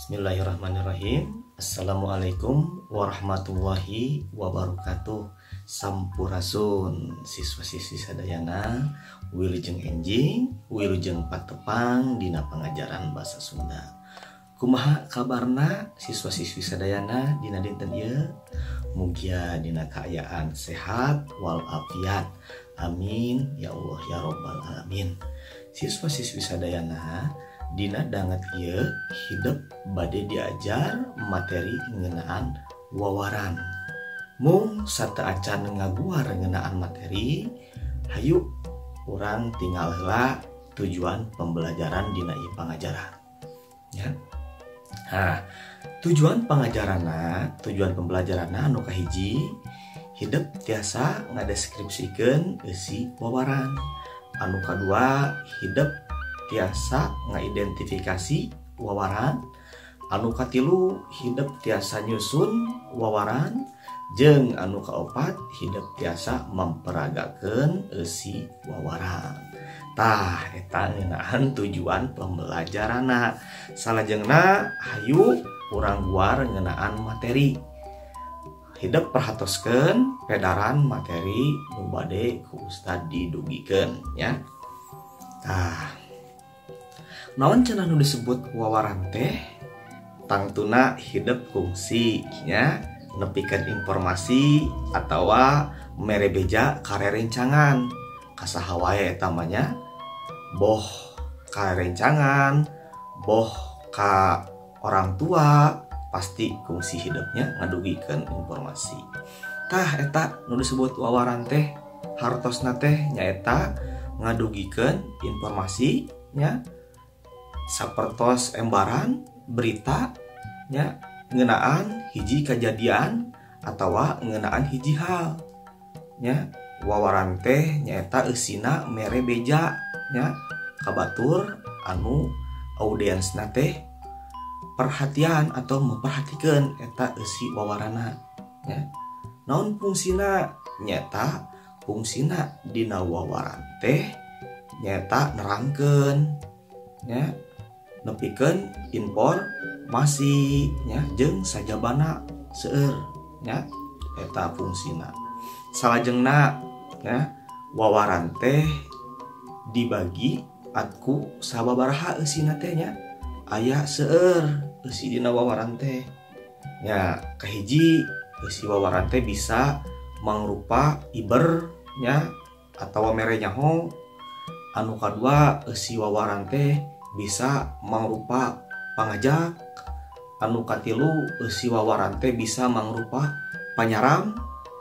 Bismillahirrahmanirrahim. Assalamualaikum warahmatullahi wabarakatuh. Sampurasun siswa-siswi sadayana, wilujeng enjing, wilujeng patepang dina pangajaran bahasa Sunda. Kumaha kabarna siswa-siswi sadayana dina dinten ieu? Mugia dina kaayaan sehat walafiat. Amin ya Allah ya robbal alamin. Siswa-siswi sadayana, dina danget ieu hidep bade diajar materi ngeunaan wawaran. Mung sateuacan ngaguar ngeunaan materi, hayu urang tinggal heula tujuan pembelajaran dina ieu pangajaran. Ya. Nah, tujuan pangajaranna, tujuan pembelajaranna anu kahiji, hidep tiasa ngadeskripsikeun eusi wawaran. Anu kadua, hidep tiasa ngaidentifikasi wawaran. Anu katilu, hidep tiasa nyusun wawaran. Jeung anu kaopat, hidep tiasa memperagakeun eusi wawaran. Tah, eta ngeunaan tujuan pembelajaranna. Salajengna hayu urang guar ngeunaan materi. Hidep perhatoskeun pedaran materi nu bade ku ustad didugikeun ya. Tah, naon cenah nu disebut wawaran teh? Tangtuna hidep kungsi nya nepikeun informasi atawa mere beja karerencangan. Kasaha wae eta mah nya, boh karerencangan, boh ka orang tua, pasti kungsi hidupnya ngadugikeun informasi. Tah, eta nu disebut wawaran teh hartosna teh nyaeta ngadugikeun informasi nya, sapertos embaran berita nya ngeunaan hiji kejadian atawa ngeunaan hiji hal nya. Wawaran teh nyaeta eusina mere beja nya kabatur anu audiensna teh perhatian atau memperhatikeun eta eusi wawarana nya. Naon fungsina? Nyaeta fungsina dina wawaran teh nyaeta nerangkeun nya, nepikeun informasi nya jeung sajabana seueur nya, eta fungsina. Salajengna nya, wawaran teh dibagi ku sababaraha eusina teh nya. Aya seueur eusi dina wawaran teh nya. Kahiji, eusi wawaran teh bisa mangrupa iber nya atawa mere nyaho. Anu kadua, eusi wawaran teh bisa mangrupa pangajak. Anu katilu, eusi wawaran teh bisa mangrupa panyaram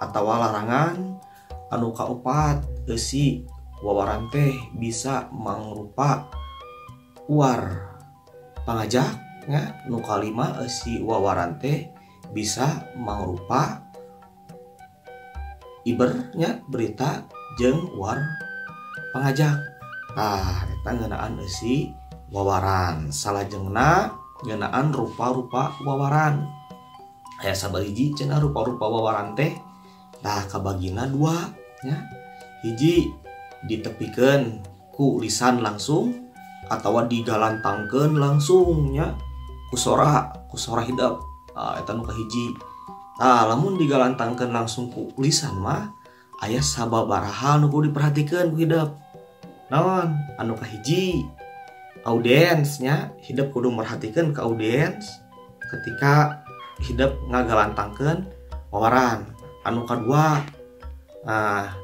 atawa larangan. Anu kaopat, eusi wawaran teh bisa mangrupa uar pangajak nya. Nu kalima, eusi wawaran teh bisa mangrupa iber nya, berita jeung uar pangajak. Tah, eta ngeunaan eusi wawaran. Salajengna ngeunaan rupa-rupa wawaran. Aya sabahiji cenah rupa-rupa wawaran teh. Tah, kabagina dua nya. Hiji, ditepikeun ku lisan langsung atawa digalantangkeun langsung nya ku sora, ku sora hidep. Tah, eta nu kahiji. Tah, lamun digalantangkeun langsung ku lisan mah aya sababaraha nu kudu diperhatikeun ku hidep. Naon? Anu kahiji, audiens nya, hidep kudu merhatikeun ka audiens ketika hidep ngagalantangkeun wawaran. Anu kadua, nah,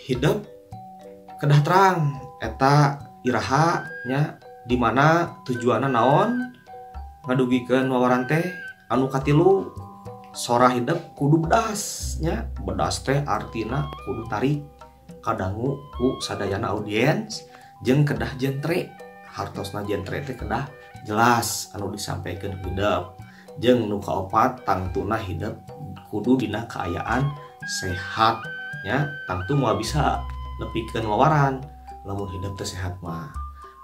hidep kedah terang eta iraha nya, di mana tujuanna naon ngadugikeun wawaran teh. Anu katilu, sora hidep kudu bedas nya. Bedas teh artina kudu tarik kadangu ku sadayana audiens jeung kedah jentre. Hartosna jentre teh kedah jelas anu disampaikan hidep. Jeung nu kaopat, tangtuna hidep kudu dina kaayaan sehat nya. Tangtu moal bisa nepikeun wawaran lamun hidep teh sehat mah.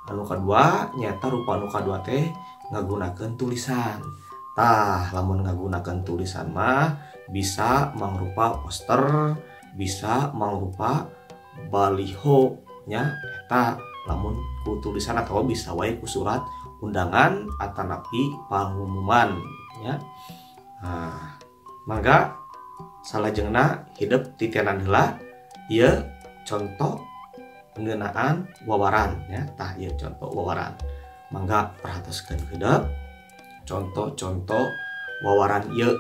Anu kadua nyaeta rupa anu kadua teh ngagunakeun tulisan. Tah, lamun ngagunakeun tulisan mah bisa mangrupa poster, bisa mangrupa baliho nya, eta lamun ku tulisan atau bisa wae ku surat undangan atanapi pangumuman ya. Nah, mangga salajengna hidep titenan heula ieu contoh ngeunaan wawaran ya. Tah ieu contoh wawaran. Mangga perhatoskeun hidep contoh-contoh wawaran ieu.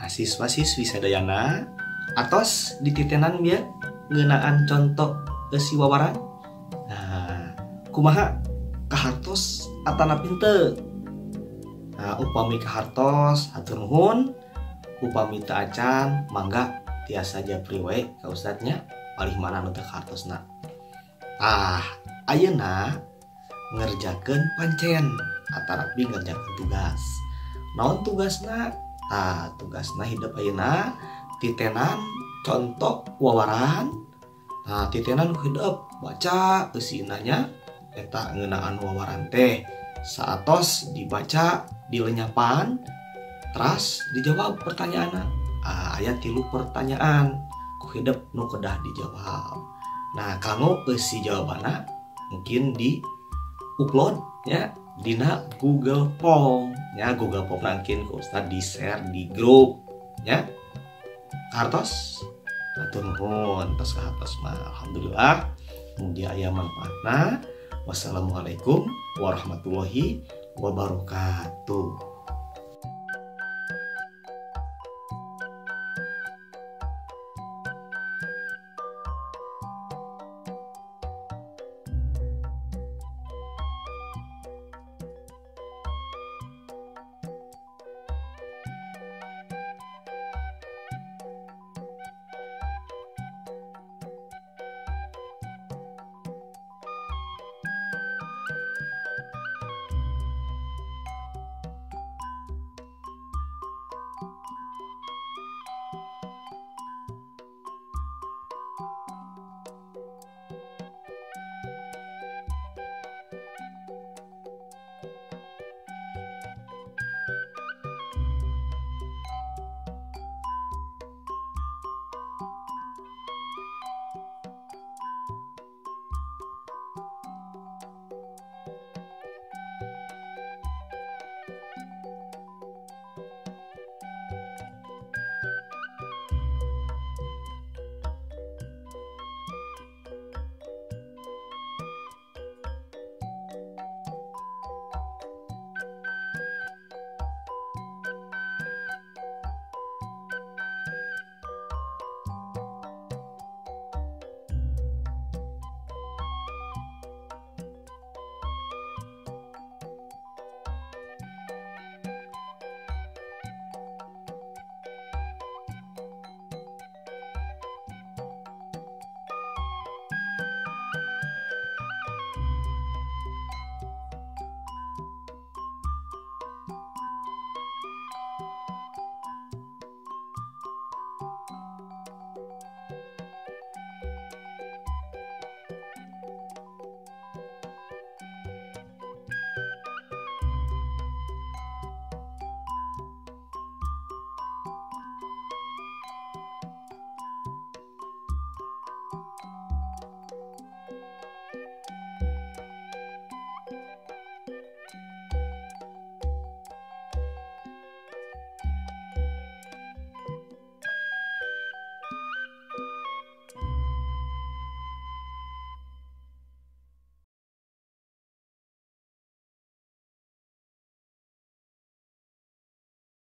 Siswa-siswi sadayana atos dititenan bieu ngeunaan contoh eusi wawaran. Nah, kumaha kahartos atanapi henteu? Nah, upami kahartos hatur nuhun, upami teu acan mangga tiasa japri wae ka ustadnya palih mana nu teu kahartosna. Tah, ayeuna ngerjakeun pancen atanapi ngerjakeun tugas. Naon tugasna? Tah, tugasna hidep ayeuna titenan contoh wawaran. Nah, titenan hidep baca eusina nya eta ngeunaan wawaran teh. Saatos dibaca dilenyapan teras dijawab pertanyaanna. Ah, aya 3 pertanyaan ku hidep nu kedah dijawab. Nah, kanggo eusi jawabanna mungkin di upload ya dina Google Form ya. Google Form mungkin ku Ustad di share di grup ya. Kartos hatur nuhun tos kahartos mah. Alhamdulillah mugi aya manfaatna. Wassalamualaikum warahmatullahi wabarakatuh.